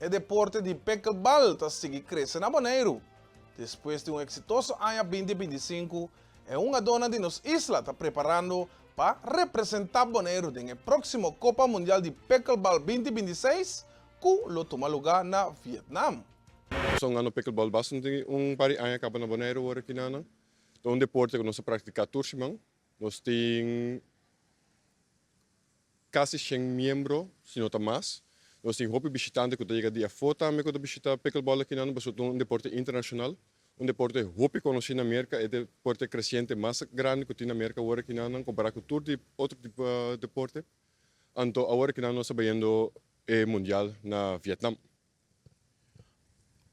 E deporte di pickleball ta sigui krese na Boneiru. Despues di un eksitoso aña 2025, e hungadónan di nos isla ta preparando pa representá Boneiru den e próksimo Kopa Mundial di Pickleball 2026 ku lo tuma lugá na Vietnam. Nos a hungando pickleball bastante un par di aña kaba na Boneiru awor aki nan. Ta un deporte ku nos ta praktiká tur siman. Nos tin kasi 100 miembro, si no ta mas. Nos tin hopi bishitante ku ta yega di afó tambe ku ta bishitá pickleball aki nan, pasobra ta un deporte internashonal, un deporte hopi konosí na Merka, e deporte kresiente mas grandi ku tin na Merka awor aki nan, kompará ku tur di otro tipo deporte. Anto awor aki nan nos ta bayendo e mundial na Vietnam.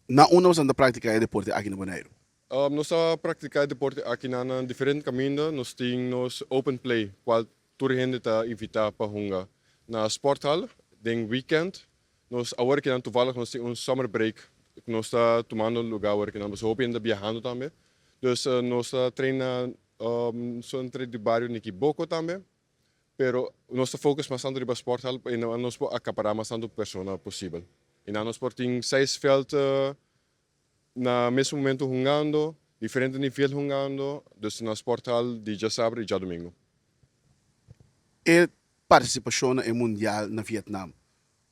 Na unda boso ta praktiká e deporte aki na Boneiru? Nos ta praktiká e deporte aki na diferente kaminda. Nos tin nos open play, kual tur hende ta invitá pa hunga na sporthal den weekend. Nos awor akinan toevallig nos tin un summer break ku nos ta tumando lugá awor akinan pasobra hopi hende ta biahando tambe. Dus nos ta train na centro di bario Nikiboko tambe. Pero nos ta focus mas tanto riba sporthal pa nos por acapará mas tanto persona posibel. Y nan nos por tin seis veld na mesun momento hungando, diferente nivel hungando, dus na sporthal di djasabra y djadomingo. E partisipashon na e mundial na Vietnam,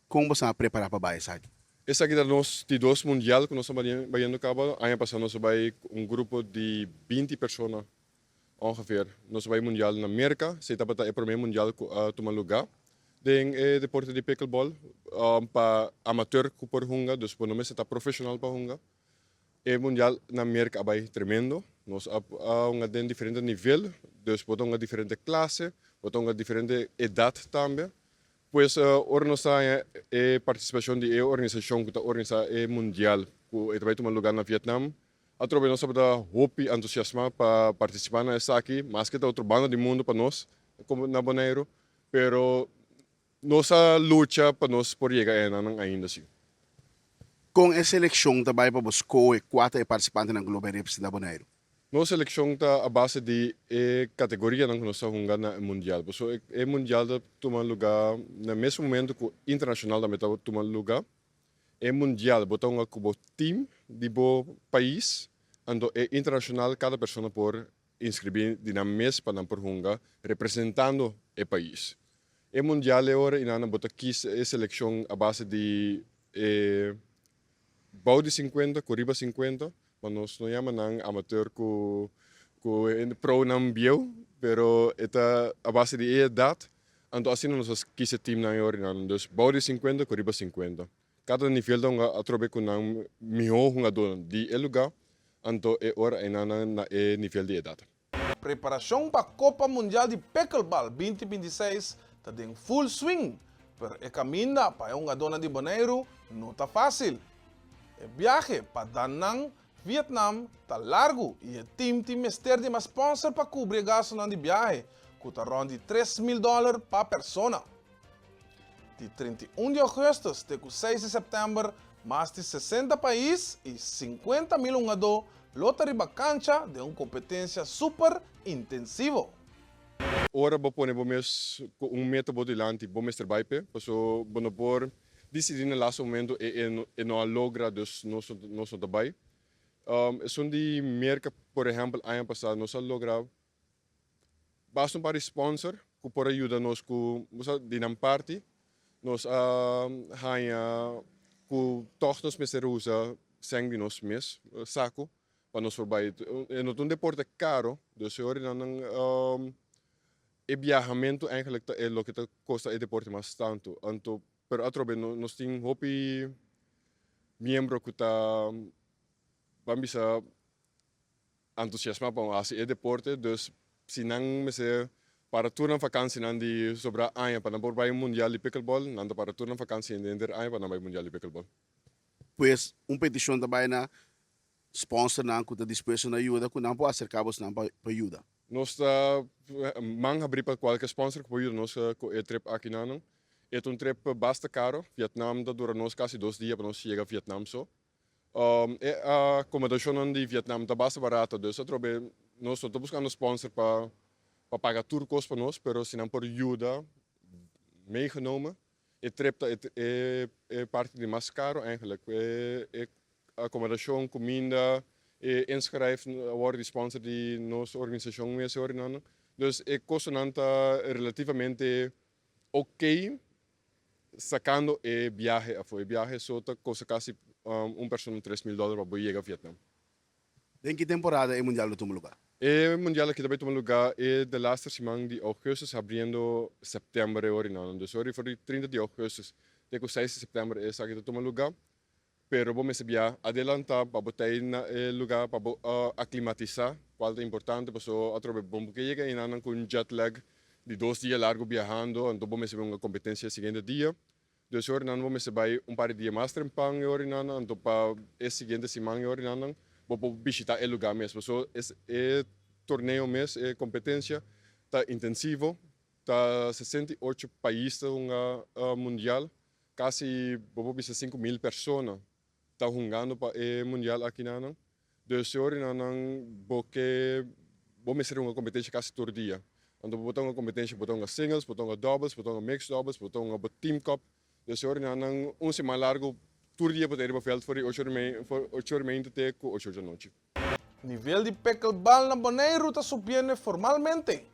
kon boso a prepará pa bai esaki? Esaki ta nos di dos mundial ku nos ta bayendo kaba. Aña pasá nos a bai ku un grupo di 20 persona ongeveer. Nos a bai mundial na Merka, esei tabata e promé mundial ku a tuma lugá den e deporte di pickleball pa amateur ku por hunga, dus bo no mester ta profeshonal pa hunga. E mundial na Merka a bai tremendo, nos a hunga den diferente nivel, dus bo ta hunga diferente klase, bo ta hunga diferente edat tambe. Pues ora nos ta haña e partisipashon di e organisashon ku ta organisá e mundial ku e ta bai tuma lugá na Vietnam, atrobe nos tabata hopi entusiasmá pa partisipá na esaki, maske ta otro banda di mundu pa nos komo na Boneiru, pero nos a lucha pa nos por yega enanan ainda si. Kon e selekshon ta bai pa bo skohe kua ta e partisipantenan ku lo bai representá Boneiru? Nos selekshon ta a base di e kategorianan ku nos ta hunga na e mundial. Pasobra e mundial ta tuma lugá na mes momento ku internashonal tambe ta tuma lugá. E mundial bo ta hunga ku bo tim di bo pais, anto e internashonal kada persona por inskribí di nan mes pa nan por hunga representando e pais. E mundial e ora inana bo ta kis e selekshon a base di e bou di 50 ku riba 50, ma nos no yama nan amateur ku ku pronan bieu, pero e ta a base di e edat, anto asina nos a kis e timnan e ora inana. Dus bou di 50 ku riba 50. Kada nivel ta hunga atrobe ku nan mihó hungadónan di e lugá, anto e ora einan na e nivel di edat. Preparashon pa Kopa Mundial di Pickleball 2026 ta den full swing, pero e kaminda pa e hungadónan di Boneiru no ta fásil. E biahe pa Da Nang, Vietnam, ta largu i e tim tin mester di mas sponsor pa kubri e gastunan di biahe, ku ta rònt di 3000 dòler pa persona. Di 31 di ougùstùs te ku 6 di sèptèmber, mas di 60 pais i 50,000 hungadó lo ta riba kancha den un kompetensia super intensivo. Ora bo pone bo mes ku un meta bo dilanti, bo mester bai p'e, paso bo no por disidí na lastu momento e e no a logra, dus nos nos no ta bai. Esun di Merka, por ehèmpel, aña pasá nos a logra basta un par di sponsor ku por a yuda nos ku di nan parti nos a haña ku tòg nos mester usa sèn di nos mes saku pa nos por bai. E no ta un deporte karo, dus e ora nan e biahamentu eigenlijk ta e loke ta kosta e deporte mas tantu. Anto pero atrobe nos tin hopi miembro ku ta ban bisa entusiasmá pa hasi e deporte, dus si nan mester para tur nan vakansinan di sobra aña pa nan por bai mundial di pickleball, nan ta para tur nan vakansi henter aña pa nan bai mundial di pickleball. Pues un petishon ta bai na sponsornan ku ta dispuesto na yuda ku nan por aserká bosnan pa yuda. Nos ta man habrí pa kualke sponsor ku por yuda nos ku e trip aki nan. E ta un trip basta karo, Vietnam ta dura nos kasi 2 dia pa nos yega Vietnam so. E akomodashonnan di Vietnam ta basta barato, dus atrobe nos no ta buskando sponsor pa paga tur kos pa nos, pero si nan por yuda, meegenomen. E trip ta e e parti di mas caro eigenlijk. E e acomodacion, cuminda, e inschrijf a wordo di sponsor di nos organisacion mes e orinan. Dus e costonan ta relativamente ok sacando e biahe afo. E biahe so ta costa casi un persona 3000 dollar pa bo yega Vietnam. Den ki temporada e mundial lo tuma lugar? E mundial aki ta bay tuma lugar e de laster siman di augustus habriendo september e orinanan. Dus ori for di 30 di augustus te cu 6 di september esaki ta tuma lugar. Pero bo mester bia adelanta pa bo ta ei na e lugar pa bo aclimatisa, cual ta importante paso atrobe bo no por yega einanan cu un jet lag di 2 dia largo biahando, anto bo mester bay un competencia e siguiente dia. Dus e orinan bo mester bai un par di dia mas trempan e orinan, anto pa e siguiente siman e orinannan bo por bishita e lugar mes. Paso e torneo mes, e competencia ta intensivo, ta 68 pais ta hunga mundial, casi bo por bisa 5000 persona ta hungando pa e mundial akinanan. Dus e orinanan bo ke bo mester hunga competencia casi tur dia. Anto bo ta hunga competencia, bo ta hunga singles, bo ta hunga doubles, bo ta hunga mixed doubles, bo ta hunga bo team cup. Dus e orinanan un siman largo tur dia bo ta riba veld for di 8 or mei, for 8 or meinta te ku 8 or di anochi. Nivel di pickleball na Boneiru ta subiendo formalmente.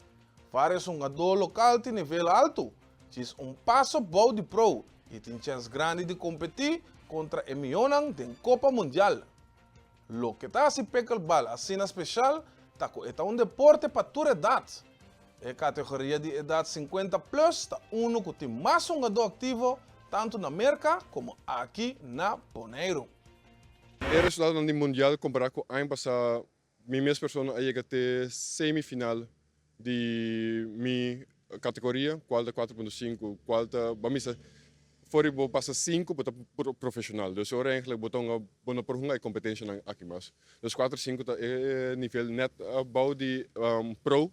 Varios hungadó lokal tin nivel altu, djis un paso bou di pro i tin chèns grandi di kompetí kontra e mihónan den Kopa Mundial. Loke ta hasi pickleball asina spesial ta ku e ta un deporte pa tur edat. E kategoria di edat 50 plus ta unu ku tin mas hungadó aktivo tantu na Merka komo aki na Boneiru. E resultadonan di mundial kompará ku aña pasá, mi mes persona a yega te semifinal di mi kategoria, kual ta 4.5, kual ta, bo a misa, for di bo pasa 5 bo ta profeshonal. Dus ora eigenlijk bo ta hunga, bo no por hunga e kompetenshanan aki mas. Dus 4, 5 ta e nivel nèt abou di pro.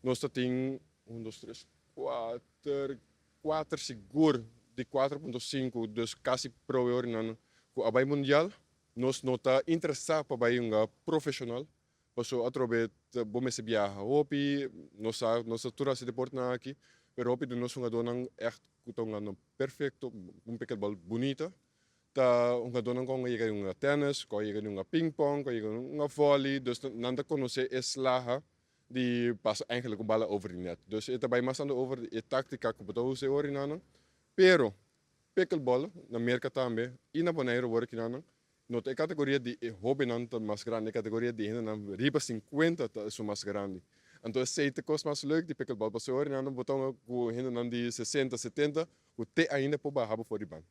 Nos ta tin un, dos, tres, kuater, kuater sigur di 4.5, dus kasi pro e orinan ku a bai mundial. Nos no ta interesá pa bai hunga profeshonal, paso atrobe bo mester biaha hopi. Nos sa, nos ta tur hasi deportenan aki, pero hopi di nos hungadónan ègt ku ta hungando perfekto, un pickleball bunita, ta hungadónan ku a yega di hunga tènis, ku a yega di hunga ping pong, ku a yega di hunga vòli, dus nan ta konosé e slaha di pasa eigenlijk un bala over di net. Dus e ta bai mas tantu over e táktika ku bo ta usa e orinanan, pero pickleball na Merka tambe i na Boneiru wor kinanan no ta e kategoria di e hóbennan ta mas grandi, e kategoria di hendenan riba 50 ta esun mas grandi. Anto esei ta kos mas leuk di pickleball pasobra e orinanan bo ta hunga ku hendenan di 60, 70 ku te ainda por baha bo for di ban.